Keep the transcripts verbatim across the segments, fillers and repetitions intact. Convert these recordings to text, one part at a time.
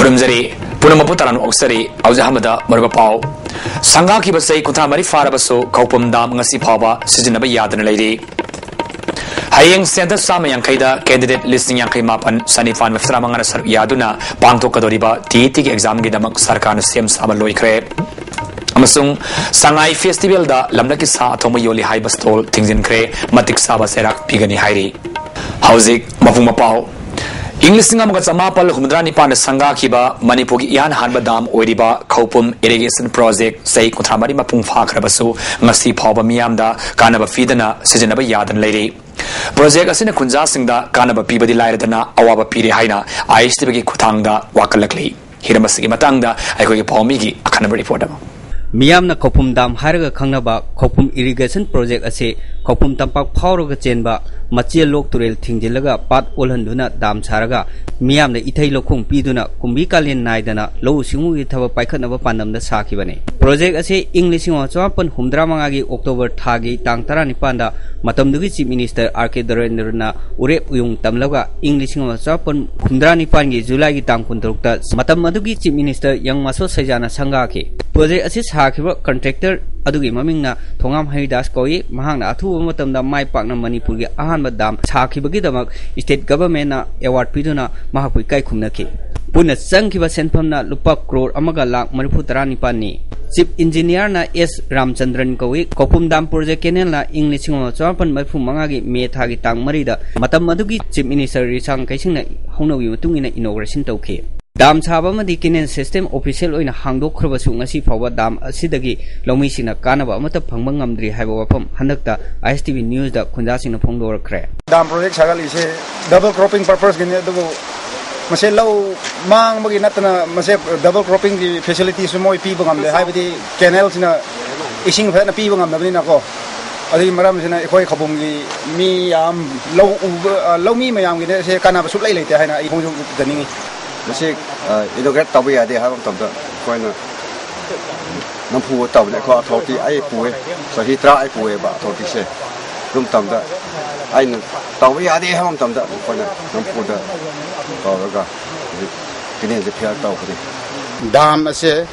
ꯊꯝꯖꯔꯤ꯫ ꯄꯨꯝꯅꯃꯛꯄꯨ ꯇꯔꯥꯝꯅ ꯑꯣꯛꯆꯔꯤ꯫ ꯍꯧꯖꯤꯛ ꯑꯍꯥꯟꯕꯗ ꯃꯔꯨꯑꯣꯏꯕ ꯄꯥꯎ꯫ ꯁꯪꯒꯥꯈꯤꯕ ꯆꯍꯤ ꯀꯨꯟꯊ꯭ꯔꯥ ꯃꯔꯤ ꯐꯥꯔꯕꯁꯨ ꯈꯧꯄꯨꯝ ꯗꯥꯝ ꯉꯁꯤ ꯐꯥꯎꯕ ꯁꯤꯖꯤꯟꯅꯕ ꯌꯥꯗꯅ ꯂꯩꯔꯤ꯫ ꯍꯌꯦꯡ ꯁꯦꯟꯇꯔ ꯆꯥꯝꯃ ꯌꯥꯡꯈꯩꯗ candidate ꯂꯤꯁꯤꯡ ꯌꯥꯡꯈꯩ ꯃꯥꯄꯟ ꯆꯅꯤꯄꯥꯟ ꯃꯔꯤꯐꯨꯇꯔꯥ ꯃꯉꯥꯅ ꯁꯔꯨꯛ ꯌꯥꯗꯨꯅ ꯄꯥꯡꯊꯣꯛꯀꯗꯧꯔꯤꯕ ꯇꯤ ꯏ ꯇꯤꯒꯤ examꯒꯤꯗꯃꯛ ꯁꯔꯀꯥꯔꯅ ꯁꯦꯝ ꯁꯥꯕ ꯂꯣꯏꯈ꯭ꯔꯦ꯫ ꯑꯃꯁꯨꯡ ꯁꯉꯥꯏ festivalꯗ ꯂꯝꯂꯛꯀꯤ ꯁꯥ ꯑꯊꯣꯡꯕ ꯌꯣꯜꯂꯤ ꯍꯥꯏꯕ stall ꯊꯤꯡꯖꯤꯟꯈ꯭ꯔꯦ, ꯃꯇꯤꯛ ꯆꯥꯕ ꯆꯩꯔꯥꯛ ꯄꯤꯒꯅꯤ ꯍꯥꯏꯔꯤ꯫ ꯍꯧꯖꯤꯛ ꯃꯄꯨꯡ ꯃꯄꯥꯎ꯫ ꯏꯪ ꯂꯤꯁꯤꯡ ꯑꯃꯒ ꯆꯃꯥꯄꯜ ꯍꯨꯝꯐꯨꯇꯔꯥ ꯅꯤꯄꯥꯟꯗ ꯁꯪꯒꯥꯈꯤꯕ ꯃꯅꯤꯄꯨꯔꯒꯤ ꯏꯍꯥꯟ ꯍꯥꯟꯕ ꯗꯥꯝ ꯑꯣꯏꯔꯤꯕ ꯈꯧꯄꯨꯝ irrigation project ꯆꯍꯤ ꯀꯨꯟꯊ꯭ꯔꯥ ꯃꯔꯤ ꯃꯄꯨꯡ ꯐꯥꯈ꯭ꯔꯕꯁꯨ ꯉꯁꯤ ꯐꯥꯎꯕ ꯃꯤꯌꯥꯝꯗ ꯀꯥꯟꯅꯕ ꯄꯤꯗꯅ ꯁꯤꯖꯤꯟꯅꯕ ꯌꯥꯗꯅ ꯂꯩꯔꯤ꯫ Project ꯑꯁꯤꯅ ꯈꯨꯟꯖꯥꯁꯤꯡꯗ ꯀꯥꯟꯅꯕ ꯄꯤꯕꯗꯤ ꯂꯥꯏꯔꯗꯅ ꯑꯋꯥꯕ ꯄꯤꯔꯦ ꯍꯥꯏꯅ ꯑꯥꯏ ꯑꯦꯁ ꯇꯤ ꯚꯤꯒꯤ ꯈꯨꯠꯊꯥꯡꯗ ꯋꯥꯀꯠꯂꯛꯂꯤ꯫ ꯍꯤꯔꯝ ꯑꯁꯤꯒꯤ ꯃꯇꯥꯡꯗ ꯑꯩꯈꯣꯏꯒꯤ ꯄꯥꯎꯃꯤꯒꯤ ꯑꯈꯟꯅꯕ report ꯑꯃ꯫ ꯃꯤꯌꯥꯝꯅ ꯈꯧꯄꯨꯝ ꯗꯥꯝ ꯍꯥꯏꯔꯒ ꯈꯪꯅꯕ ꯈꯧꯄꯨꯝ irrigation project ꯑꯁꯤ ꯈꯧꯄꯨꯝ ꯇꯝꯄꯥꯛ ꯐꯥꯎꯔꯒ ꯆꯦꯟꯕ ꯃꯆꯦꯜ ꯂꯣꯛ ꯇꯨꯔꯦꯜ ꯊꯤꯡꯖꯤꯜꯂꯒ ꯄꯥꯠ ꯑꯣꯜꯍꯟꯗꯨꯅ ꯗꯥꯝ ꯁꯥꯔꯒ ꯃꯤꯌꯥꯝꯅ ꯏꯊꯩ ꯂꯧꯈꯣꯡ ꯄꯤꯗꯨꯅ ꯀꯨꯝꯕꯤ ꯀꯥꯂꯦꯟ ꯅꯥꯏꯗꯅ ꯂꯧꯎ ꯁꯤꯡꯎꯒꯤ ꯊꯕꯛ ꯄꯥꯏꯈꯠꯅꯕ ꯄꯥꯟꯗꯝꯗ ꯁꯥꯈꯤꯕꯅꯤ꯫ Project ꯑꯁꯤ ꯏꯪ ꯂꯤꯁꯤꯡ ꯑꯃ ꯆꯃꯥꯄꯟ ꯍꯨꯝꯐꯨꯇꯔꯥ ꯃꯉꯥꯒꯤ October ꯊꯥꯒꯤ ꯇꯥꯡ ꯇꯔꯥꯅꯤꯄꯥꯟꯗ ꯃꯇꯝꯗꯨꯒꯤ Chief Minister ꯑꯥꯔ ꯀꯦ ꯗꯣꯔꯦꯟꯗ꯭ꯔꯅ ꯎꯔꯦꯞ ꯎꯌꯨꯡ ꯇꯝꯂꯒ ꯏꯪ ꯂꯤꯁꯤꯡ ꯑꯃ ꯆꯃꯥꯄꯟ ꯍꯨꯝꯐꯨꯇꯔꯥ ꯅꯤꯄꯥꯟꯒꯤ Julyꯒꯤ ꯇꯥꯡ ꯀꯨꯟꯇꯔꯨꯛꯇ ꯃꯇꯝ ꯑꯗꯨꯒꯤ Chief Minister ꯌꯪ ꯃꯥꯁꯣ ꯁꯩꯖꯥꯅ ꯁꯪꯒꯥꯈꯤ꯫ Project ꯑꯁꯤ ꯁꯥꯈꯤꯕ contractor ꯑꯗꯨꯒꯤ ꯃꯃꯤꯡꯅ ꯊꯣꯉꯥꯝ ꯍꯔꯤꯗꯥꯁ ꯀꯧꯏ꯫ ꯃꯍꯥꯛꯅ ꯑꯊꯨꯕ ꯃꯇꯝꯗ ꯃꯥꯏ ꯄꯥꯛꯅ ꯃꯅꯤꯄꯨꯔꯒꯤ ꯑꯍꯥꯟꯕ ꯗꯥꯝ ꯁꯥꯈꯤꯕꯒꯤꯗꯃꯛ state governmentꯅ award ꯄꯤꯗꯨꯅ ꯃꯍꯥꯛꯄꯨ ꯏꯀꯥꯏ ꯈꯨꯝꯅꯈꯤ꯫ ꯄꯨꯟꯅ ꯆꯪꯈꯤꯕ ꯁꯦꯟꯐꯝꯅ ꯂꯨꯄꯥ ꯀ꯭ꯔꯣꯔ ꯑꯃꯒ ꯂꯥꯈ ꯃꯔꯤꯐꯨ ꯇꯔꯥꯅꯤꯄꯥꯟꯅꯤ꯫ Chief Engineerꯅ ꯑꯦꯁ ꯔꯥꯝꯆꯟꯗ꯭ꯔꯟ ꯀꯧꯏ꯫ ꯈꯧꯄꯨꯝ ꯗꯥꯝ project canalꯅ ꯏꯪ ꯂꯤꯁꯤꯡ ꯑꯃ ꯆꯃꯥꯄꯟ ꯃꯔꯤꯐꯨ ꯃꯉꯥꯒꯤ May ꯊꯥꯒꯤ ꯇꯥꯡ ꯃꯔꯤꯗ ꯃꯇꯝ ꯑꯗꯨꯒꯤ Chief Minister ꯔꯤꯁꯥꯡ ꯀꯩꯁꯤꯡꯅ ꯍꯧꯅꯕꯤ ꯃꯇꯨꯡ ꯏꯟꯅ inauguration ꯇꯧꯈꯤ꯫ ꯗꯥꯝ ꯁꯥꯕ ꯑꯃꯗꯤ canal system official ꯑꯣꯏꯅ ꯍꯥꯡꯗꯣꯛꯈ꯭ꯔꯕꯁꯨ ꯉꯁꯤ ꯐꯥꯎꯕ ꯗꯥꯝ ꯑꯁꯤꯗꯒꯤ ꯂꯧꯃꯤꯁꯤꯡꯅ ꯀꯥꯟꯅꯕ ꯑꯃꯠꯇ ꯐꯪꯕ ꯉꯝꯗ꯭ꯔꯤ ꯍꯥꯏꯕ ꯋꯥꯐꯝ ꯍꯟꯗꯛꯇ ꯑꯥꯏ ꯑꯦꯁ ꯇꯤ ꯚꯤ Newsꯗ ꯈꯨꯟꯖꯥꯁꯤꯡꯅ ꯐꯣꯡꯗꯣꯔꯛꯈ꯭ꯔꯦ꯫ ꯗꯥꯝ project ꯁꯥꯒꯠꯂꯤꯁꯦ double cropping purposeꯀꯤꯅꯤ, ꯑꯗꯨꯕꯨ ꯃꯁꯤ ꯂꯧ ꯃꯥꯡꯕꯒꯤ ꯅꯠꯇꯅ ꯃꯁꯤ double croppingꯒꯤ facilityꯁꯨ ꯃꯣꯏ ꯄꯤꯕ ꯉꯝꯗꯦ, ꯍꯥꯏꯕꯗꯤ canalꯁꯤꯅ ꯏꯁꯤꯡ ꯐꯖꯅ ꯄꯤꯕ ꯉꯝꯗꯕꯅꯤꯅꯀꯣ꯫ ꯑꯗꯨꯒꯤ ꯃꯔꯝꯁꯤꯅ ꯑꯩꯈꯣꯏ ꯈꯧꯄꯨꯝꯒꯤ ꯃꯤ ꯌꯥꯝ ꯂꯧ ꯎꯕ, ꯑ, ꯂꯧꯃꯤ ꯃꯌꯥꯝꯒꯤꯗꯤ ꯁꯦ ꯀꯥꯟꯅꯕ ꯁꯨꯛꯂꯩ ꯂꯩꯇꯦ ꯍꯥꯏꯅ ꯑꯩ ꯐꯣꯡꯗꯣꯛꯆꯅꯤꯡꯉꯤ꯫ ꯃꯁꯤ, ꯑ, inaugurate ꯇꯧꯕ ꯌꯥꯗꯦ ꯍꯥꯏꯕ ꯃꯇꯝꯗ ꯑꯩꯈꯣꯏꯅ ꯅꯝꯐꯨ ꯇꯧꯕꯅꯦ꯫ ꯑꯩꯈꯣꯏ authority ꯑꯩ ꯄꯨꯑꯦ, ꯆꯍꯤ ꯇꯔꯥ ꯑꯩ ꯄꯨꯑꯦꯕ authorityꯁꯦ꯫ ꯑꯗꯨ ꯃꯇꯝꯗ ꯑꯩꯅ ꯇꯧꯕ ꯌꯥꯗꯦ ꯍꯥꯏꯕ ꯃꯇꯝꯗ ꯑꯩꯈꯣꯏꯅ ꯅꯝꯐꯨꯗ ꯇꯧꯔꯒ ꯍꯧꯖꯤꯛ ꯀꯦꯅꯦꯜꯁꯦ ꯐꯦꯜ ꯇꯧꯕꯅꯤ꯫ ꯗꯥꯝ ꯑꯁꯦ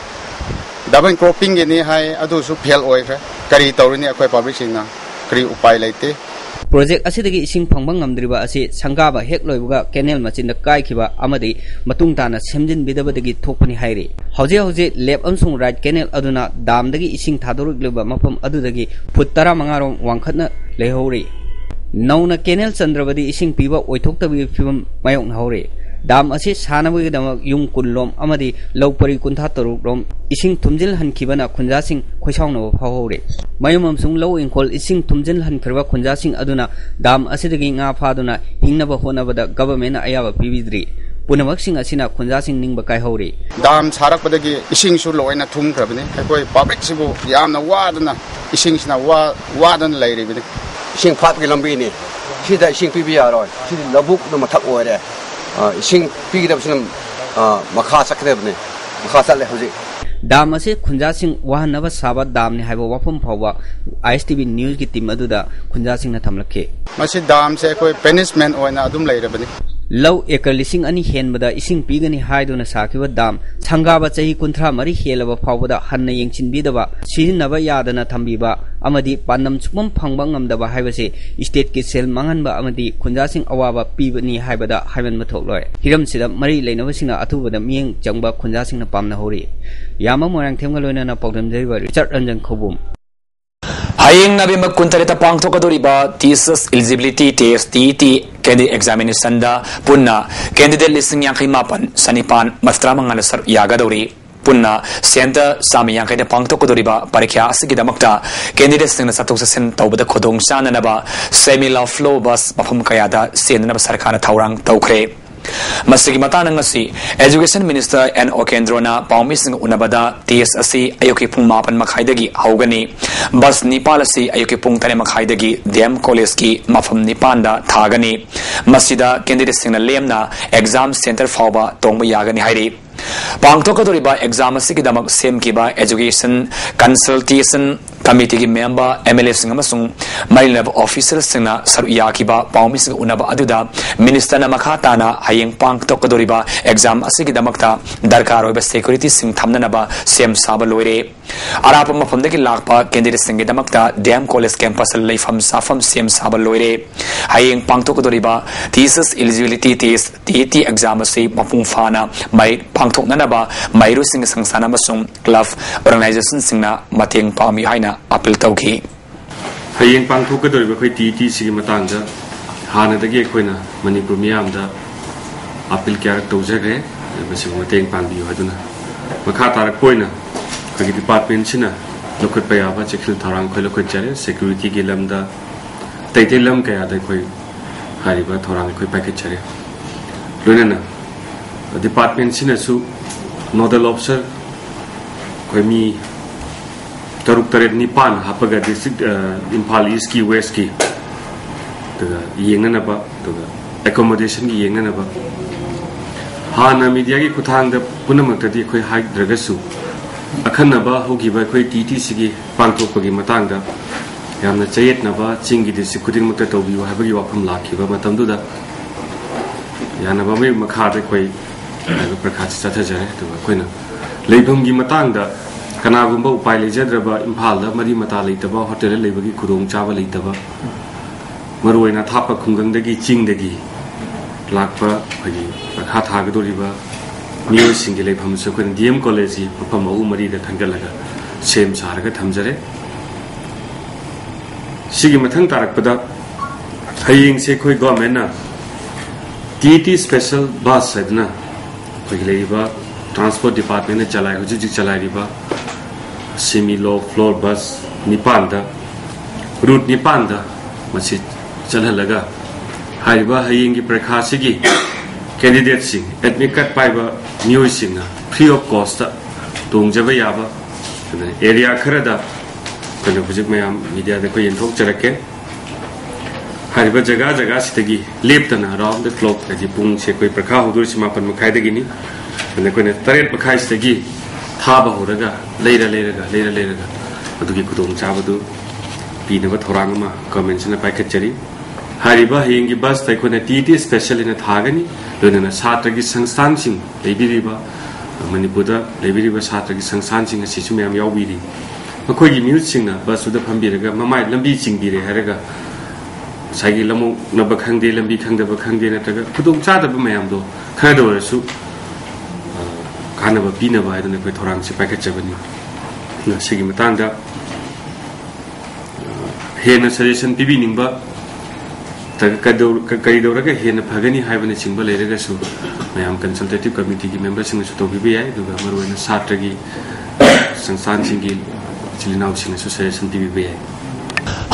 ꯗꯕꯜ ꯀ꯭ꯔꯣꯞꯄꯤꯡꯒꯤꯅꯤ ꯍꯥꯏ, ꯑꯗꯨꯁꯨ ꯐꯦꯜ ꯑꯣꯏꯈ꯭ꯔꯦ꯫ ꯀꯔꯤ ꯇꯧꯔꯨꯅꯤ ꯑꯩꯈꯣꯏ ꯄꯕ꯭ꯂꯤꯛꯁꯤꯡꯅ? ꯀꯔꯤ ꯎꯄꯥꯏ ꯂꯩꯇꯦ꯫ ꯄ꯭ꯔꯣꯖꯦꯛ ꯑꯁꯤꯗꯒꯤ ꯏꯁꯤꯡ ꯐꯪꯕ ꯉꯝꯗ꯭ꯔꯤꯕ ꯑꯁꯤ ꯁꯪꯒꯥꯕ ꯍꯦꯛ ꯂꯣꯏꯕꯒ ꯀꯦꯅꯦꯜ ꯃꯆꯤꯟꯗ ꯀꯥꯏꯈꯤꯕ ꯑꯃꯗꯤ ꯃꯇꯨꯡ ꯇꯥꯅ ꯁꯦꯝꯖꯤꯟꯕꯤꯗꯕꯗꯒꯤ ꯊꯣꯛꯄꯅꯤ ꯍꯥꯏꯔꯤ꯫ ꯍꯧꯖꯤꯛ ꯍꯧꯖꯤꯛ ꯂꯦꯐ ꯑꯃꯁꯨꯡ ꯔꯥꯏꯠ ꯀꯦꯅꯦꯜ ꯑꯗꯨꯅ ꯗꯥꯝꯗꯒꯤ ꯏꯁꯤꯡ ꯊꯥꯗꯣꯔꯛꯂꯤꯕ ꯃꯐꯝ ꯑꯗꯨꯗꯒꯤ ꯐꯨꯠ ꯇꯔꯥꯃꯉꯥ ꯔꯣꯝ ꯋꯥꯡꯈꯠꯅ ꯂꯩꯍꯧꯔꯤ꯫ ꯅꯧꯅ ꯀꯦꯅꯦꯜ ꯆꯟꯗ꯭ꯔꯕꯗꯤ ꯏꯁꯤꯡ ꯄꯤꯕ ꯑꯣꯏꯊꯣꯛꯇꯕꯒꯤ ꯐꯤꯕꯝ ꯃꯥꯌꯣꯛꯅꯍꯧꯔꯤ꯫ ꯗꯥꯝ ꯑꯁꯤ ꯁꯥꯅꯕꯒꯤꯗꯃꯛ ꯌꯨꯝ ꯀꯨꯟ ꯂꯣꯝ ꯑꯃꯗꯤ ꯂꯧ ꯄꯔꯤ ꯀꯨꯟꯊ꯭ꯔꯥ ꯇꯔꯨꯛ ꯂꯣꯝ ꯏꯁꯤꯡ ꯊꯨꯝꯖꯤꯜꯍꯟꯈꯤꯕꯅ ꯈꯨꯟꯖꯥꯁꯤꯡ ꯈꯣꯏꯁꯥꯎꯅꯕ ꯐꯥꯎꯍꯧꯔꯦ꯫ ꯃꯌꯨꯝ ꯑꯃꯁꯨꯡ ꯂꯧ ꯏꯪꯈꯣꯜ ꯏꯁꯤꯡ ꯊꯨꯝꯖꯤꯜꯍꯟꯈ꯭ꯔꯕ ꯈꯨꯟꯖꯥꯁꯤꯡ ꯑꯗꯨꯅ ꯗꯥꯝ ꯑꯁꯤꯗꯒꯤ ꯉꯥ ꯐꯥꯗꯨꯅ ꯍꯤꯡꯅꯕ ꯍꯣꯠꯅꯕꯗ ꯒꯚꯔꯟꯃꯦꯟꯠꯅ ꯑꯌꯥꯕ ꯄꯤꯕꯤꯗ꯭ꯔꯤ꯫ ꯄꯨꯝꯅꯃꯛꯁꯤꯡ ꯑꯁꯤꯅ ꯈꯨꯟꯖꯥꯁꯤꯡ ꯅꯤꯡꯕ ꯀꯥꯏꯍꯧꯔꯤ꯫ ꯗꯥꯝ ꯁꯥꯔꯛꯄꯗꯒꯤ ꯏꯁꯤꯡꯁꯨ ꯂꯣꯏꯅ ꯊꯨꯝꯈ꯭ꯔꯕꯅꯤ꯫ ꯑꯩꯈꯣꯏ ꯄꯕ꯭ꯂꯤꯛꯁꯤꯕꯨ ꯌꯥꯝꯅ ꯋꯥꯗꯅ, ꯏꯁꯤꯡꯁꯤꯅ ꯋꯥ-, ꯋꯥꯗꯅ ꯂꯩꯔꯤꯕꯅꯤ꯫ ꯏꯁꯤꯡ ꯐꯥꯠꯄꯒꯤ ꯂꯝꯕꯤꯅꯤ꯫ ꯁꯤꯗ ꯏꯁꯤꯡ ꯄꯤꯕ ꯌꯥꯔꯣꯏ꯫ ꯁꯤꯗꯤ ꯂꯧꯕꯨꯛꯅ ꯃꯊꯛ ꯑꯣꯏꯔꯦ꯫ ꯑ, ꯏꯁꯤꯡ ꯄꯤꯒꯗꯕꯁꯤꯅ, ꯑ, ꯃꯈꯥ ꯆꯠꯀꯗꯕꯅꯤ꯫ ꯃꯈꯥ ꯆꯠꯂꯦ ꯍꯧꯖꯤꯛ꯫ ꯗꯥꯝ ꯑꯁꯤ ꯈꯨꯟꯖꯥꯁꯤꯡ ꯋꯥꯍꯟꯅꯕ ꯁꯥꯕ ꯗꯥꯝꯅꯤ ꯍꯥꯏꯕ ꯋꯥꯐꯝ ꯐꯥꯎꯕ ꯑꯥꯏ ꯑꯦꯁ ꯇꯤ ꯚꯤ ꯅ꯭ꯌꯨꯁꯀꯤ ꯇꯤꯝ ꯑꯗꯨꯗ ꯈꯨꯟꯖꯥꯁꯤꯡꯅ ꯊꯝꯂꯛꯈꯤ꯫ ꯃꯁꯤ ꯗꯥꯝꯁꯦ ꯑꯩꯈꯣꯏ ꯄꯦꯅꯤꯁꯃꯦꯟ ꯑꯣꯏꯅ ꯑꯗꯨꯝ ꯂꯩꯔꯕꯅꯤ꯫ ꯂꯧ ꯑꯦꯀꯔ ꯂꯤꯁꯤꯡ ꯑꯅꯤ ꯍꯦꯟꯕꯗ ꯏꯁꯤꯡ ꯄꯤꯒꯅꯤ ꯍꯥꯏꯗꯨꯅ ꯁꯥꯈꯤꯕ ꯗꯥꯝ ꯁꯪꯒꯥꯕ ꯆꯍꯤ ꯀꯨꯟꯊ꯭ꯔꯥ ꯃꯔꯤ ꯍꯦꯜꯂꯕ ꯐꯥꯎꯕꯗ ꯍꯟꯅ ꯌꯦꯡꯁꯤꯟꯕꯤꯗꯕ, ꯁꯤꯖꯤꯟꯅꯕ ꯌꯥꯗꯅ ꯊꯝꯕꯤꯕ ꯑꯃꯗꯤ ꯄꯥꯟꯗꯝ ꯁꯨꯡꯐꯝ ꯐꯪꯕ ꯉꯝꯗꯕ ꯍꯥꯏꯕꯁꯤ ꯏꯁꯇꯦꯠꯀꯤ ꯁꯦꯜ ꯃꯥꯡꯍꯟꯕ ꯑꯃꯗꯤ ꯈꯨꯟꯖꯥꯁꯤꯡ ꯑꯋꯥꯕ ꯄꯤꯕꯅꯤ ꯍꯥꯏꯕꯗ ꯍꯥꯏꯃꯟꯕ ꯊꯣꯛꯂꯣꯏ꯫ ꯍꯤꯔꯝꯁꯤꯗ ꯃꯔꯤ ꯂꯩꯅꯕꯁꯤꯡꯅ ꯑꯊꯨꯕꯗ ꯃꯤꯠꯌꯦꯡ ꯆꯪꯕ ꯈꯨꯟꯖꯥꯁꯤꯡꯅ ꯄꯥꯝꯅꯍꯧꯔꯤ꯫ ꯌꯥꯝꯕ ꯃꯣꯏꯔꯥꯡꯊꯦꯝꯒ ꯂꯣꯏꯅꯅ ꯄꯥꯎꯗꯝꯖꯔꯤꯕ ꯔꯤꯆꯥꯔꯗ ꯔꯟꯖꯟ ꯈꯧꯕꯨꯝ꯫ ꯍꯌꯦꯡ ꯅꯕꯦꯝꯕꯔ ꯀꯨꯟꯇꯔꯦꯠꯇ ꯄꯥꯡꯊꯣꯛꯀꯗꯧꯔꯤꯕ ꯇꯤ ꯑꯦꯁ ꯑꯦꯁ eligibility test, T E T, candidate examination ꯗ ꯄꯨꯟꯅ candidate ꯂꯤꯁꯤꯡ ꯌꯥꯡꯈꯩ ꯃꯥꯄꯟ ꯆꯅꯤꯄꯥꯟ ꯃꯔꯤꯐꯨꯇꯔꯥ ꯃꯉꯥꯅ ꯁꯔꯨꯛ ꯌꯥꯒꯗꯧꯔꯤ꯫ ꯄꯨꯟꯅ centre ꯆꯥꯝꯃ ꯌꯥꯡꯈꯩꯗ ꯄꯥꯡꯊꯣꯛꯀꯗꯧꯔꯤꯕ ꯄꯔꯤꯈ꯭ꯌꯥ ꯑꯁꯤꯒꯤꯗꯃꯛꯇ candidate ꯁꯤꯡꯅ ꯆꯠꯊꯣꯛ ꯆꯠꯁꯤꯟ ꯇꯧꯕꯗ ꯈꯨꯗꯣꯡ ꯆꯥꯅꯅꯕ semi low flow bus ꯃꯐꯝ ꯀꯌꯥꯗ ꯆꯦꯟꯅꯅꯕ ꯁꯔꯀꯥꯔꯅ ꯊꯧꯔꯥꯡ ꯇꯧꯈ꯭ꯔꯦ꯫ ꯃꯁꯤꯒꯤ ꯃꯇꯥꯡꯗ ꯉꯁꯤ Education Minister ꯑꯦꯟ ꯑꯣꯀꯦꯟꯗ꯭ꯔꯣꯅ ꯄꯥꯎꯃꯤꯁꯤꯡꯒ ꯎꯅꯕꯗ test ꯑꯁꯤ ꯑꯌꯨꯛꯀꯤ ꯄꯨꯡ ꯃꯥꯄꯟ ꯃꯈꯥꯏꯗꯒꯤ ꯍꯧꯒꯅꯤ꯫ Bus ꯅꯤꯄꯥꯜ ꯑꯁꯤ ꯑꯌꯨꯛꯀꯤ ꯄꯨꯡ ꯇꯔꯦꯠ ꯃꯈꯥꯏꯗꯒꯤ ꯗꯤ ꯑꯦꯝ ꯀꯣꯂꯦꯖꯀꯤ ꯃꯐꯝ ꯅꯤꯄꯥꯟꯗ ꯊꯥꯒꯅꯤ꯫ ꯃꯁꯤꯗ candidate ꯁꯤꯡꯅ ꯂꯦꯝꯅ exam centre ꯐꯥꯎꯕ ꯇꯣꯡꯕ ꯌꯥꯒꯅꯤ ꯍꯥꯏꯔꯤ꯫ ꯄꯥꯡꯊꯣꯛꯀꯗꯧꯔꯤꯕ ꯑꯦꯛꯖꯥꯝ ꯑꯁꯤꯒꯤꯗꯃꯛ ꯁꯦꯝꯈꯤꯕ Education Consultation Committeeꯒꯤ member, MLAꯁꯤꯡ ꯑꯃꯁꯨꯡ ꯃꯔꯤ ꯂꯩꯅꯕ officialꯁꯤꯡꯅ ꯁꯔꯨꯛ ꯌꯥꯈꯤꯕ ꯄꯥꯎꯃꯤꯁꯤꯡꯒ ꯎꯅꯕ ꯑꯗꯨꯗ ministerꯅ ꯃꯈꯥ ꯇꯥꯅ ꯍꯌꯦꯡ ꯄꯥꯡꯊꯣꯛꯀꯗꯧꯔꯤꯕ ꯑꯦꯛꯖꯥꯝ ꯑꯁꯤꯒꯤꯗꯃꯛꯇ ꯗꯔꯀꯥꯔ ꯑꯣꯏꯕ securityꯁꯤꯡ ꯊꯝꯅꯅꯕ ꯁꯦꯝ ꯁꯥꯕ ꯂꯣꯏꯔꯦ꯫ ꯑꯔꯥꯞꯄ ꯃꯐꯝꯗꯒꯤ ꯂꯥꯛꯄ candidateꯁꯤꯡꯒꯤꯗꯃꯛꯇ DM College campusꯇ ꯂꯩꯐꯝ ꯆꯥꯐꯝ ꯁꯦꯝ ꯁꯥꯕ ꯂꯣꯏꯔꯦ꯫ ꯍꯌꯦꯡ ꯄꯥꯡꯊꯣꯛꯀꯗꯧꯔꯤꯕ Teachers Eligibility Test, TET exam ꯑꯁꯤ ꯃꯄꯨꯡ ꯐꯥꯅ ꯃꯍꯩ ꯄꯥꯡꯊꯣꯛꯅꯅꯕ ꯃꯍꯩꯔꯣꯏꯁꯤꯡꯒꯤ ꯁꯪꯁꯊꯥꯟ ꯑꯃꯁꯨꯡ club organizationꯁꯤꯡꯅ ꯃꯇꯦꯡ ꯄꯥꯡꯕꯤꯌꯨ ꯍꯥꯏꯅ appeal ꯇꯧꯈꯤ꯫ ꯍꯌꯦꯡ ꯄꯥꯡꯊꯣꯛꯀꯗꯧꯔꯤꯕ ꯑꯩꯈꯣꯏ TETꯁꯤꯒꯤ ꯃꯇꯥꯡꯗ ꯍꯥꯟꯅꯗꯒꯤ ꯑꯩꯈꯣꯏꯅ ꯃꯅꯤꯄꯨꯔ ꯃꯤꯌꯥꯝꯗ appeal ꯀꯌꯥꯔꯛ ꯇꯧꯖꯈ꯭ꯔꯦ, ꯃꯁꯤꯕꯨ ꯃꯇꯦꯡ ꯄꯥꯡꯕꯤꯌꯨ ꯍꯥꯏꯗꯨꯅ꯫ ꯃꯈꯥ ꯇꯥꯔꯛꯄ ꯑꯣꯏꯅ ꯑꯩꯈꯣꯏꯒꯤ departmentꯁꯤꯅ ꯂꯧꯈꯠꯄ ꯌꯥꯕ ꯆꯦꯛꯁꯤꯜ ꯊꯧꯔꯥꯡ ꯑꯩꯈꯣꯏ ꯂꯧꯈꯠꯆꯔꯦ꯫ Securityꯒꯤ ꯂꯝꯗ, ꯑꯇꯩ ꯑꯇꯩ ꯂꯝ ꯀꯌꯥꯗ ꯑꯩꯈꯣꯏ ꯍꯥꯏꯔꯤꯕ ꯊꯧꯔꯥꯡ ꯑꯩꯈꯣꯏ ꯄꯥꯏꯈꯠꯆꯔꯦ꯫ ꯂꯣꯏꯅꯅ departmentꯁꯤꯅꯁꯨ nodal officer ꯑꯩꯈꯣꯏ ꯃꯤ ꯇꯔꯨꯛ, ꯇꯔꯦꯠ, ꯅꯤꯄꯥꯟ ꯍꯥꯞꯄꯒ district, ꯑ, ꯏꯝꯐꯥꯜ Eastꯀꯤ, Westꯀꯤ, ꯑꯗꯨꯒ ꯌꯦꯡꯅꯅꯕ, ꯑꯗꯨꯒ accommodationꯒꯤ ꯌꯦꯡꯅꯅꯕ꯫ ꯍꯥꯟꯅ mediaꯒꯤ ꯈꯨꯠꯊꯥꯡꯗ ꯄꯨꯝꯅꯃꯛꯇꯗꯤ ꯑꯩꯈꯣꯏ ꯍꯥꯏꯗ꯭ꯔꯒꯁꯨ, ꯑꯈꯟꯅꯕ ꯍꯧꯈꯤꯕ ꯑꯩꯈꯣꯏ TETꯁꯤꯒꯤ ꯄꯥꯡꯊꯣꯛꯄꯒꯤ ꯃꯇꯥꯡꯗ ꯌꯥꯝꯅ ꯆꯌꯦꯠꯅꯕ, ꯆꯤꯡꯒꯤ district ꯈꯨꯗꯤꯡꯃꯛꯇ ꯇꯧꯕꯤꯌꯨ ꯍꯥꯏꯕꯒꯤ ꯋꯥꯐꯝ ꯂꯥꯛꯈꯤꯕ ꯃꯇꯝꯗꯨꯗ, ꯌꯥꯅꯕ ꯑꯃꯒꯤ ꯃꯈꯥꯗ ꯑꯩꯈꯣꯏ ꯍꯥꯏꯔꯤꯕ ꯄꯔꯤꯈꯥꯁꯤ ꯆꯠꯊꯖꯔꯦ꯫ ꯑꯗꯨꯒ ꯑꯩꯈꯣꯏꯅ ꯂꯩꯐꯝꯒꯤ ꯃꯇꯥꯡꯗ, ꯀꯅꯥꯒꯨꯝꯕ ꯎꯄꯥꯏ ꯂꯩꯖꯗ꯭ꯔꯕ, ꯏꯝꯐꯥꯜꯗ ꯃꯔꯤ ꯃꯇꯥ ꯂꯩꯇꯕ, hotelꯗ ꯂꯩꯕꯒꯤ ꯈꯨꯗꯣꯡꯆꯥꯕ ꯂꯩꯇꯕ, ꯃꯔꯨꯑꯣꯏꯅ ꯑꯊꯥꯞꯄ ꯈꯨꯡꯒꯪꯗꯒꯤ, ꯆꯤꯡꯗꯒꯤ ꯂꯥꯛꯄ ꯑꯩꯈꯣꯏꯒꯤ ꯄꯔꯤꯈꯥ ꯊꯥꯒꯗꯧꯔꯤꯕ ꯃꯤꯑꯣꯏꯁꯤꯡꯒꯤ ꯂꯩꯐꯝꯁꯨ ꯑꯩꯈꯣꯏꯅ DM Collegeꯀꯤ ꯃꯐꯝ ꯑꯍꯨꯝ ꯃꯔꯤꯗ ꯈꯟꯒꯠꯂꯒ ꯁꯦꯝ ꯁꯥꯔꯒ ꯊꯝꯖꯔꯦ꯫ ꯁꯤꯒꯤ ꯃꯊꯪ ꯇꯥꯔꯛꯄꯗ ꯍꯌꯦꯡꯁꯦ ꯑꯩꯈꯣꯏ governmentꯅ TET special bus ꯍꯥꯏꯗꯅ ꯑꯩꯈꯣꯏꯒꯤ ꯂꯩꯔꯤꯕ transport departmentꯅ ꯆꯂꯥꯏ, ꯍꯧꯖꯤꯛ ꯍꯧꯖꯤꯛ ꯆꯂꯥꯏꯔꯤꯕ semi low floor bus ꯅꯤꯄꯥꯟꯗ, route ꯅꯤꯄꯥꯟꯗ ꯃꯁꯤ ꯆꯠꯍꯜꯂꯒ ꯍꯥꯏꯔꯤꯕ ꯍꯌꯦꯡꯒꯤ ꯄꯔꯤꯈꯥꯁꯤꯒꯤ candidateꯁꯤꯡ, admit card ꯄꯥꯏꯕ ꯃꯤꯑꯣꯏꯁꯤꯡꯅ free of costꯇ ꯇꯣꯡꯖꯕ ꯌꯥꯕ, ꯑꯗꯨꯅ area ꯈꯔꯗ ꯑꯩꯈꯣꯏꯅ ꯍꯧꯖꯤꯛ ꯃꯌꯥꯝ mediaꯗ ꯑꯩꯈꯣꯏ ꯌꯦꯟꯊꯣꯛꯆꯔꯛꯀꯦ꯫ ꯍꯥꯏꯔꯤꯕ ꯖꯒꯥ ꯖꯒꯥꯁꯤꯗꯒꯤ ꯂꯦꯞꯇꯅ round the clock, ꯍꯥꯏꯗꯤ ꯄꯨꯡꯁꯦ ꯑꯩꯈꯣꯏ ꯄꯔꯤꯈꯥ ꯍꯧꯗꯣꯔꯤꯁꯤ ꯃꯥꯄꯟ ꯃꯈꯥꯏꯗꯒꯤꯅꯤ, ꯑꯗꯨꯅ ꯑꯩꯈꯣꯏꯅ ꯇꯔꯦꯠ ꯃꯈꯥꯏꯁꯤꯗꯒꯤ ꯊꯥꯕ ꯍꯧꯔꯒ ꯂꯩꯔ ꯂꯩꯔꯒ ꯂꯩꯔ ꯂꯩꯔꯒ ꯑꯗꯨꯒꯤ ꯈꯨꯗꯣꯡꯆꯥꯕꯗꯨ ꯄꯤꯅꯕ ꯊꯧꯔꯥꯡ ꯑꯃ ꯒꯚꯔꯟꯃꯦꯟꯠꯁꯤꯅ ꯄꯥꯏꯈꯠꯆꯔꯤ꯫ ꯍꯥꯏꯔꯤꯕ ꯍꯌꯦꯡꯒꯤ ꯕꯁꯇ ꯑꯩꯈꯣꯏꯅ ꯇꯤ ꯇꯤ ꯁ꯭ꯄꯦꯁꯦꯜ ꯑꯅ ꯊꯥꯒꯅꯤ꯫ ꯂꯣꯏꯅꯅ ꯁꯥꯇ꯭ꯔꯒꯤ ꯁꯪꯁꯊꯥꯟꯁꯤꯡ ꯂꯩꯕꯤꯔꯤꯕ, ꯃꯅꯤꯄꯨꯔꯗ ꯂꯩꯕꯤꯔꯤꯕ ꯁꯥꯇ꯭ꯔꯒꯤ ꯁꯪꯁꯊꯥꯟꯁꯤꯡ ꯑꯁꯤꯁꯨ ꯃꯌꯥꯝ ꯌꯥꯎꯕꯤꯔꯤ꯫ ꯃꯈꯣꯏꯒꯤ ꯃꯤꯍꯨꯠꯁꯤꯡꯅ ꯕꯁꯇꯨꯗ ꯐꯝꯕꯤꯔꯒ ꯃꯃꯥꯏ ꯂꯝꯕꯤ ꯆꯤꯡꯕꯤꯔꯦ ꯍꯥꯏꯔꯒ ꯉꯁꯥꯏꯒꯤ ꯂꯝꯑꯣꯛꯅꯕ ꯈꯪꯗꯦ, ꯂꯝꯕꯤ ꯈꯪꯗꯕ ꯈꯪꯗꯦ, ꯅꯠꯇ꯭ꯔꯒ ꯈꯨꯗꯣꯡꯆꯥꯗꯕ ꯃꯌꯥꯝꯗꯣ ꯈꯔꯗ ꯑꯣꯏꯔꯁꯨ ꯀꯥꯟꯅꯕ ꯄꯤꯅꯕ ꯍꯥꯏꯗꯨꯅ ꯑꯩꯈꯣꯏ ꯊꯧꯔꯥꯡꯁꯤ ꯄꯥꯏꯈꯠꯆꯕꯅꯤ꯫ ꯑꯗꯨꯅ ꯁꯤꯒꯤ ꯃꯇꯥꯡꯗ ꯍꯦꯟꯅ ꯁꯖꯦꯁꯟ ꯄꯤꯕꯤꯅꯤꯡꯕ, ꯀꯔꯤ ꯇꯧꯔꯒ ꯍꯦꯟꯅ ꯐꯒꯅꯤ ꯍꯥꯏꯕꯅꯆꯤꯡꯕ ꯂꯩꯔꯒꯁꯨ ꯃꯌꯥꯝ ꯀꯟꯁꯜꯇꯦꯇꯤꯚ ꯀꯃꯤꯇꯤꯒꯤ ꯃꯦꯝꯕꯔꯁꯤꯡꯅꯁꯨ ꯇꯧꯕꯤꯕ ꯌꯥꯏ꯫ ꯑꯗꯨꯒ ꯃꯔꯨꯑꯣꯏꯅ ꯁꯥꯇ꯭ꯔꯒꯤ ꯁꯪꯁꯊꯥꯟꯁꯤꯡꯒꯤ ꯏꯆꯤꯜ ꯏꯅꯥꯎꯁꯤꯡꯅꯁꯨ ꯁꯖꯦꯁꯟ ꯄꯤꯕꯤꯕ ꯌꯥꯏ꯫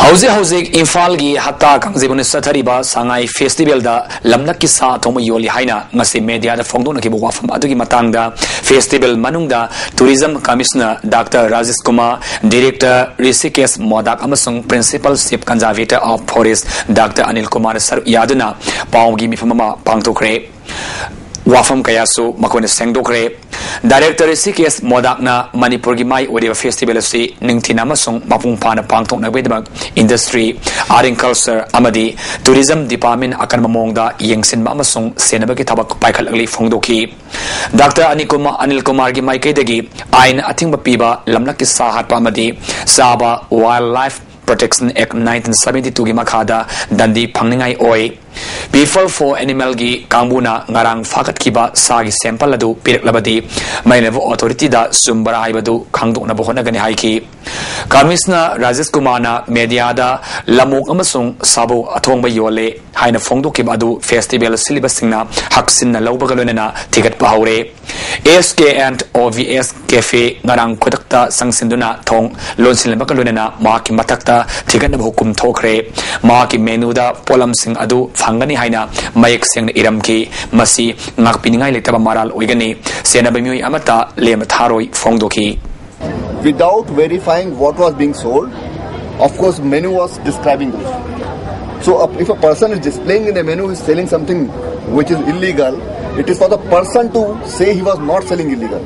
ꯍꯧꯖꯤꯛ ꯍꯧꯖꯤꯛ ꯏꯝꯐꯥꯜꯒꯤ ꯍꯠꯇꯥ ꯀꯥꯡꯖꯩꯕꯨꯡꯗ ꯆꯠꯊꯔꯤꯕ ꯁꯉꯥꯏ ꯐꯦꯁꯇꯤꯚꯦꯜꯗ ꯂꯝꯂꯛꯀꯤ ꯁꯥ ꯑꯊꯣꯡꯕ ꯌꯣꯜꯂꯤ ꯍꯥꯏꯅ ꯉꯁꯤ ꯃꯦꯗꯤꯌꯥꯗ ꯐꯣꯡꯗꯣꯛꯅꯈꯤꯕ ꯋꯥꯐꯝ ꯑꯗꯨꯒꯤ ꯃꯇꯥꯡꯗ ꯐꯦꯁꯇꯤꯚꯦꯜ ꯃꯅꯨꯡꯗ tourism commissioner doctor Rajesh Kumar, director Rishikesh Modak ꯑꯃꯁꯨꯡ principal chief conservator of forest doctor Anil ꯀꯨꯃꯥꯔꯅ ꯁꯔꯨꯛ ꯌꯥꯗꯨꯅ ꯄꯥꯎꯒꯤ ꯃꯤꯐꯝ ꯑꯃ ꯄꯥꯡꯊꯣꯛꯈ꯭ꯔꯦ꯫ ꯋꯥꯐꯝ ꯀꯌꯥꯁꯨ ꯃꯈꯣꯏꯅ ꯁꯦꯡꯗꯣꯛꯈ꯭ꯔꯦ꯫ ꯗꯥꯏꯔꯦꯛꯇꯔ ꯔꯤꯁꯤꯀꯦꯁ ꯃꯣꯗꯥꯛꯅ ꯃꯅꯤꯄꯨꯔꯒꯤ ꯃꯥꯏ ꯑꯣꯏꯔꯤꯕ ꯐꯦꯁꯇꯤꯚꯦꯜ ꯑꯁꯤ ꯅꯤꯡꯊꯤꯅ ꯑꯃꯁꯨꯡ ꯃꯄꯨꯡ ꯐꯥꯅ ꯄꯥꯡꯊꯣꯛꯅꯕꯒꯤꯗꯃꯛ ꯏꯟꯗꯁꯇ꯭ꯔꯤ, ꯑꯥꯔꯠ ꯑꯦꯟ ꯀꯜꯆꯔ ꯑꯃꯗꯤ ꯇꯨꯔꯤꯖꯝ ꯗꯤꯄꯥꯔꯠꯃꯦꯟ ꯑꯀꯟꯕ ꯃꯑꯣꯡꯗ ꯌꯦꯡꯁꯤꯟꯕ ꯑꯃꯁꯨꯡ ꯁꯦꯟꯅꯕꯒꯤ ꯊꯕꯛ ꯄꯥꯏꯈꯠꯂꯛꯂꯤ ꯐꯣꯡꯗꯣꯛꯈꯤ꯫ ꯗꯥꯛꯇꯔ ꯑꯅꯤꯜ ꯀꯨꯃꯥꯔ, ꯑꯅꯤꯜ ꯀꯨꯃꯥꯔꯒꯤ ꯃꯥꯏꯀꯩꯗꯒꯤ ꯑꯥꯏꯟꯅ ꯑꯊꯤꯡꯕ ꯄꯤꯕ ꯂꯝꯂꯛꯀꯤ ꯁꯥ ꯍꯥꯠꯄ ꯑꯃꯗꯤ ꯆꯥꯕ, ꯋꯥꯏꯜ ꯂꯥꯏꯐ ꯄ꯭ꯔꯣꯇꯦꯛꯁꯟ ꯑꯦꯛ ꯅꯥꯏꯟꯇꯤꯟ ꯁꯚꯦꯟꯇꯤ ꯇꯨꯒꯤ ꯃꯈꯥꯗ ꯗꯟꯗꯤ ꯐꯪꯅꯤꯡꯉꯥꯏ ꯑꯣꯏ꯫ ꯄꯤꯄꯜ ꯐꯣꯔ ꯑꯦꯅꯤꯃꯦꯜꯒꯤ ꯀꯥꯡꯕꯨꯅ ꯉꯔꯥꯡ ꯐꯥꯒꯠꯈꯤꯕ ꯁꯥꯒꯤ ꯁꯦꯝꯄꯜ ꯑꯗꯨ ꯄꯤꯔꯛꯂꯕꯗꯤ ꯃꯩꯅꯕ ꯑꯣꯊꯣꯔꯤꯇꯤꯗ ꯆꯨꯝꯕꯔꯥ ꯍꯥꯏꯕꯗꯨ ꯈꯪꯗꯣꯛꯅꯕ ꯍꯣꯠꯅꯒꯅꯤ ꯍꯥꯏꯈꯤ꯫ ꯀꯃꯤꯁꯅꯔ ꯔꯥꯖꯦꯁ ꯀꯨꯃꯥꯔꯅ ꯃꯦꯗꯤꯌꯥꯗ ꯂꯝꯑꯣꯛ ꯑꯃꯁꯨꯡ ꯁꯥꯕꯨ ꯑꯊꯣꯡꯕ ꯌꯣꯜꯂꯦ ꯍꯥꯏꯅ ꯐꯣꯡꯗꯣꯛꯈꯤꯕ ꯑꯗꯨ ꯐꯦꯁꯇꯤꯚꯦꯜ ꯁꯤꯜꯂꯤꯕꯁꯤꯡꯅ ꯍꯛꯆꯤꯟꯅ ꯂꯧꯕꯒ ꯂꯣꯏꯅꯅ ꯊꯤꯒꯠꯄ ꯍꯧꯔꯦ꯫ S K N O V S cafe ꯉꯔꯥꯡ ꯈꯨꯗꯛꯇ ꯆꯪꯁꯤꯟꯗꯨꯅ ꯊꯣꯡ ꯂꯣꯟꯁꯤꯜꯂꯕꯒ ꯂꯣꯏꯅꯅ ꯃꯍꯥꯛꯀꯤ ꯃꯊꯛꯇ ꯊꯤꯒꯠꯅꯕ ꯍꯨꯀꯨꯝ ꯊꯣꯛꯈ꯭ꯔꯦ꯫ ꯃꯍꯥꯛꯀꯤ ꯃꯦꯅꯨꯗ ꯄꯣꯠꯂꯝꯁꯤꯡ ꯑꯗꯨ ꯐꯪꯒꯅꯤ ꯍꯥꯏꯅ ꯃꯌꯦꯛ ꯁꯦꯡꯅ ꯏꯔꯝꯈꯤ꯫ ꯃꯁꯤ ꯉꯥꯛꯄꯤꯅꯤꯡꯉꯥꯏ ꯂꯩꯇꯕ ꯃꯔꯥꯜ ꯑꯣꯏꯒꯅꯤ꯫ ꯁꯦꯟꯅꯕ ꯃꯤꯑꯣꯏ ꯑꯃꯠꯇ ꯂꯦꯝꯕ ꯊꯥꯔꯣꯏ ꯐꯣꯡꯗꯣꯛꯈꯤ꯫ Without verifying what was being sold, of course, menu was describing those. So, uh, if a person is displaying in a menu, is selling something which is illegal, It is for the person to say he was not selling illegal,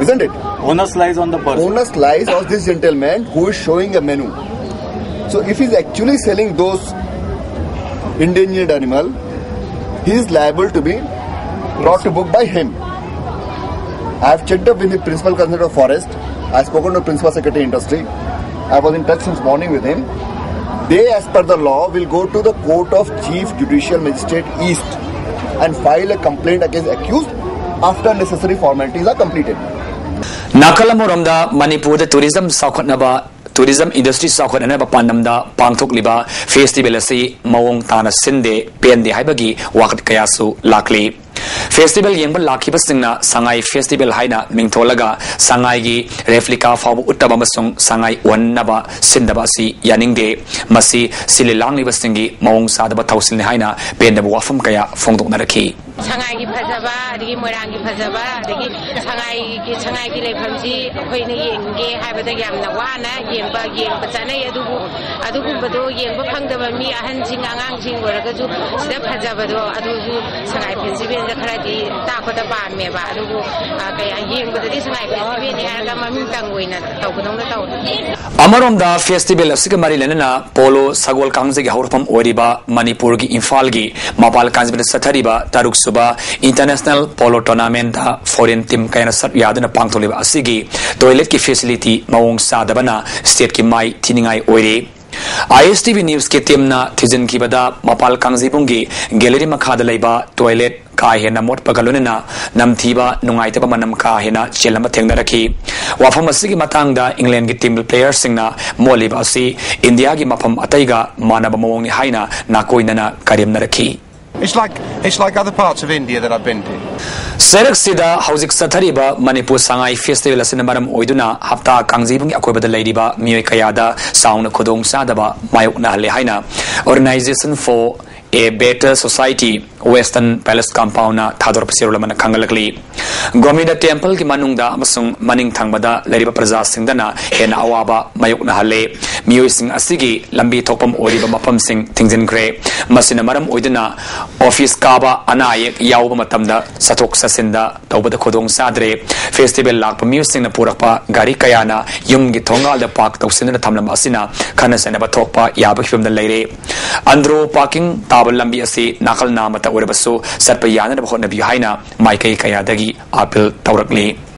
isn't it? Onus lies on the person. Onus lies on this gentleman who is showing a menu. So if he's actually selling those endangered animal, he is liable to be brought to book by him. I have checked up with the principal consultant of forest. I spoken to principal secretary industry. I was in touch since morning with him. They, as per the law, will go to the court of Chief Judicial Magistrate East and file a complaint against accused after necessary formalities are completed. ꯅꯥꯀꯜ ꯑꯃꯔꯣꯝꯗ ꯃꯅꯤꯄꯨꯔꯗ tourism ꯆꯥꯎꯈꯠꯅꯕ, tourism industry ꯆꯥꯎꯈꯠꯅꯅꯕ ꯄꯥꯟꯗꯝꯗ ꯄꯥꯡꯊꯣꯛꯂꯤꯕ festival ꯑꯁꯤ ꯃꯑꯣꯡ ꯇꯥꯅ ꯁꯤꯟꯗꯦ, ꯄꯦꯟꯗꯦ ꯍꯥꯏꯕꯒꯤ ꯋꯥꯀꯠ ꯀꯌꯥꯁꯨ ꯂꯥꯛꯂꯤ꯫ ꯐꯦꯁꯇꯤꯚꯦꯜ ꯌꯦꯡꯕ ꯂꯥꯛꯈꯤꯕꯁꯤꯡꯅ ꯁꯉꯥꯏ ꯐꯦꯁꯇꯤꯚꯦꯜ ꯍꯥꯏꯅ ꯃꯤꯡꯊꯣꯜꯂꯒ ꯁꯉꯥꯏꯒꯤ ꯔꯦꯄ꯭ꯂꯤꯀꯥ ꯐꯥꯎꯕ ꯎꯠꯇꯕ ꯑꯃꯁꯨꯡ ꯁꯉꯥꯏ ꯎꯍꯟꯅꯕ ꯁꯤꯟꯗꯕ ꯑꯁꯤ ꯌꯥꯅꯤꯡꯗꯦ꯫ ꯃꯁꯤ ꯁꯤꯜꯂꯤ ꯂꯥꯡꯂꯤꯕꯁꯤꯡꯒꯤ ꯃꯑꯣꯡ ꯆꯥꯗꯕ ꯊꯧꯁꯤꯜꯅꯤ ꯍꯥꯏꯅ ꯄꯦꯟꯗꯕ ꯋꯥꯐꯝ ꯀꯌꯥ ꯐꯣꯡꯗꯣꯛꯅꯔꯛꯈꯤ꯫ ꯁꯉꯥꯏꯒꯤ ꯐꯖꯕ, ꯑꯗꯒꯤ ꯃꯣꯏꯔꯥꯡꯒꯤ ꯐꯖꯕ, ꯑꯗꯒꯤ ꯁꯉꯥꯏꯒꯤ ꯁꯉꯥꯏꯒꯤ ꯂꯩꯐꯝꯁꯤ ꯑꯩꯈꯣꯏꯅ ꯌꯦꯡꯒꯦ ꯍꯥꯏꯕꯗ ꯌꯥꯝꯅ ꯋꯥꯅ ꯌꯦꯡꯕ ꯌꯦꯡꯕ ꯆꯠꯅꯩ꯫ ꯑꯗꯨꯕꯨ ꯑꯗꯨꯒꯨꯝꯕꯗꯣ ꯌꯦꯡꯕ ꯐꯪꯗꯕ ꯃꯤ, ꯑꯍꯟꯁꯤꯡ ꯑꯉꯥꯡꯁꯤꯡ ꯑꯣꯏꯔꯒꯁꯨ ꯁꯤꯗ ꯐꯖꯕꯗꯣ ꯑꯗꯨꯁꯨ ꯁꯉꯥꯏ ꯐꯦꯁꯇꯤꯚꯦꯜꯗ ꯈꯔꯗꯤ ꯇꯥꯛꯄꯗ ꯄꯥꯝꯃꯦꯕ꯫ ꯑꯗꯨꯕꯨ ꯑ, ꯀꯌꯥ ꯌꯦꯡꯕꯗꯗꯤ ꯁꯉꯥꯏ ꯐꯦꯁꯇꯤꯚꯦꯜꯅꯤ ꯍꯥꯏꯔꯒ ꯃꯃꯤꯡꯇꯪ ꯑꯣꯏꯅ ꯇꯧꯕꯗꯧꯅ ꯇꯧꯔꯦ꯫ ꯑꯃꯔꯣꯝꯗ ꯐꯦꯁꯇꯤꯚꯦꯜ ꯑꯁꯤꯒ ꯃꯔꯤ ꯂꯩꯅꯅ ꯄꯣꯂꯣ ꯁꯒꯣꯜ ꯀꯥꯡꯖꯩꯒꯤ ꯍꯧꯔꯛꯐꯝ ꯑꯣꯏꯔꯤꯕ ꯃꯅꯤꯄꯨꯔꯒꯤ ꯏꯝꯐꯥꯜꯒꯤ ꯃꯄꯥꯜ ꯀꯥꯡꯖꯩꯕꯨꯡꯗ ꯆꯠꯊꯔꯤꯕ ꯇꯔꯨꯛ ꯁꯨꯕ international polo tournament foreign team ꯀꯌꯥꯅ ꯁꯔꯨꯛ ꯌꯥꯗꯨꯅ ꯄꯥꯡꯊꯣꯛꯂꯤꯕ ꯑꯁꯤꯒꯤ ꯇꯣꯏꯂꯦꯠꯀꯤ ꯐꯦꯁꯤꯂꯤꯇꯤ ꯃꯑꯣꯡ ꯆꯥꯗꯕꯅ ꯁ꯭ꯇꯦꯠꯀꯤ ꯃꯥꯏ ꯊꯤꯅꯤꯡꯉꯥꯏ ꯑꯣꯏꯔꯤ꯫ ꯑꯥꯏ ꯑꯦꯁ ꯇꯤ ꯚꯤ ꯅ꯭ꯌꯨꯁꯀꯤ ꯇꯤꯝꯅ ꯊꯤꯖꯤꯟꯈꯤꯕꯗ ꯃꯄꯥꯜ ꯀꯥꯡꯖꯩꯕꯨꯡꯒꯤ ꯒꯦꯂꯔꯤ ꯃꯈꯥꯗ ꯂꯩꯕ ꯇꯣꯏꯂꯦꯠ ꯀꯥ ꯍꯦꯟꯅ ꯃꯣꯠꯄꯒ ꯂꯣꯏꯅꯅ ꯅꯝꯊꯤꯕ, ꯅꯨꯡꯉꯥꯏꯇꯕ ꯃꯅꯝ ꯀꯥ ꯍꯦꯟꯅ ꯆꯦꯜꯂꯝꯕ ꯊꯦꯡꯅꯔꯛꯈꯤ꯫ ꯋꯥꯐꯝ ꯑꯁꯤꯒꯤ ꯃꯇꯥꯡꯗ ꯏꯪꯂꯦꯟꯒꯤ ꯇꯤꯝ ꯄ꯭ꯂꯦꯌꯔꯁꯤꯡꯅ ꯃꯣꯠꯂꯤꯕ ꯑꯁꯤ ꯏꯟꯗꯤꯌꯥꯒꯤ ꯃꯐꯝ ꯑꯇꯩꯒ ꯃꯥꯟꯅꯕ ꯃꯑꯣꯡꯅꯤ ꯍꯥꯏꯅ ꯅꯥꯀꯣꯏꯅꯅ ꯀꯔꯦꯝꯅꯔꯛꯈꯤ꯫ It's like, it's like other parts of India that I've been to. ꯆꯩꯔꯛꯁꯤꯗ ꯍꯧꯖꯤꯛ ꯆꯠꯊꯔꯤꯕ ꯃꯅꯤꯄꯨꯔ ꯁꯉꯥꯏ ꯐꯦꯁꯇꯤꯚꯦꯜ ꯑꯁꯤꯅ ꯃꯔꯝ ꯑꯣꯏꯗꯨꯅ ꯍꯞꯇꯥ ꯀꯥꯡꯖꯩꯕꯨꯡꯒꯤ ꯑꯀꯣꯏꯕꯗ ꯂꯩꯔꯤꯕ ꯃꯤꯑꯣꯏ ꯀꯌꯥꯗ ꯆꯥꯎꯅ ꯈꯨꯗꯣꯡꯆꯥꯗꯕ ꯃꯥꯌꯣꯛꯅꯍꯜꯂꯦ ꯍꯥꯏꯅ Organisation for a Better Society Western Palace Compoundꯅ ꯊꯥꯗꯣꯔꯛꯄ ꯆꯦꯔꯣꯜ ꯑꯃꯅ ꯈꯪꯍꯜꯂꯛꯂꯤ꯫ ꯒꯣꯃꯤꯟꯗ ꯇꯦꯝꯄꯜꯒꯤ ꯃꯅꯨꯡꯗ ꯑꯃꯁꯨꯡ ꯃꯅꯤꯡ ꯊꯪꯕꯗ ꯂꯩꯔꯤꯕ ꯄ꯭ꯔꯖꯥꯁꯤꯡꯗꯅ ꯍꯦꯟꯅ ꯑꯋꯥꯕ ꯃꯥꯌꯣꯛꯅꯍꯜꯂꯦ꯫ ꯃꯤꯑꯣꯏꯁꯤꯡ ꯑꯁꯤꯒꯤ ꯂꯝꯕꯤ ꯊꯣꯛꯐꯝ ꯑꯣꯏꯔꯤꯕ ꯃꯐꯝꯁꯤꯡ ꯊꯤꯡꯖꯤꯟꯈ꯭ꯔꯦ꯫ ꯃꯁꯤꯅ ꯃꯔꯝ ꯑꯣꯏꯗꯨꯅ ꯑꯣꯐꯤꯁ ꯀꯥꯕ, ꯑꯅꯥ ꯑꯌꯦꯛ ꯌꯥꯎꯕ ꯃꯇꯝꯗ ꯆꯠꯊꯣꯛ ꯆꯠꯁꯤꯟꯗ ꯇꯧꯕꯗ ꯈꯨꯗꯣꯡ ꯆꯥꯗ꯭ꯔꯦ꯫ ꯐꯦꯁꯇꯤꯚꯦꯜ ꯂꯥꯛꯄ ꯃꯤꯑꯣꯏꯁꯤꯡꯅ ꯄꯨꯔꯛꯄ ꯒꯥꯔꯤ ꯀꯌꯥꯅ ꯌꯨꯝꯒꯤ ꯊꯣꯡꯒꯥꯜꯗ ꯄꯥꯔꯛ ꯇꯧꯁꯤꯟꯗꯨꯅ ꯊꯝꯂꯝꯕ ꯑꯁꯤꯅ ꯈꯠꯅ ꯆꯩꯅꯕ ꯊꯣꯛꯄ ꯌꯥꯕꯒꯤ ꯐꯤꯕꯝꯗ ꯂꯩꯔꯦ꯫ ꯑꯟꯗ꯭ꯔꯣ ꯄꯥꯔꯀꯤꯡ ꯇꯥꯕ ꯂꯝꯕꯤ ꯑꯁꯤ ꯅꯥꯀꯜ ꯅꯥꯃꯠꯇ ꯑꯣꯏꯔꯕꯁꯨ ꯆꯠꯄ ꯌꯥꯅꯅꯕ ꯍꯣꯠꯅꯕꯤꯌꯨ ꯍꯥꯏꯅ ꯃꯥꯏꯀꯩ ꯀꯌꯥꯗꯒꯤ ꯑꯥꯄꯤꯜ ꯇꯧꯔꯛꯂꯤ꯫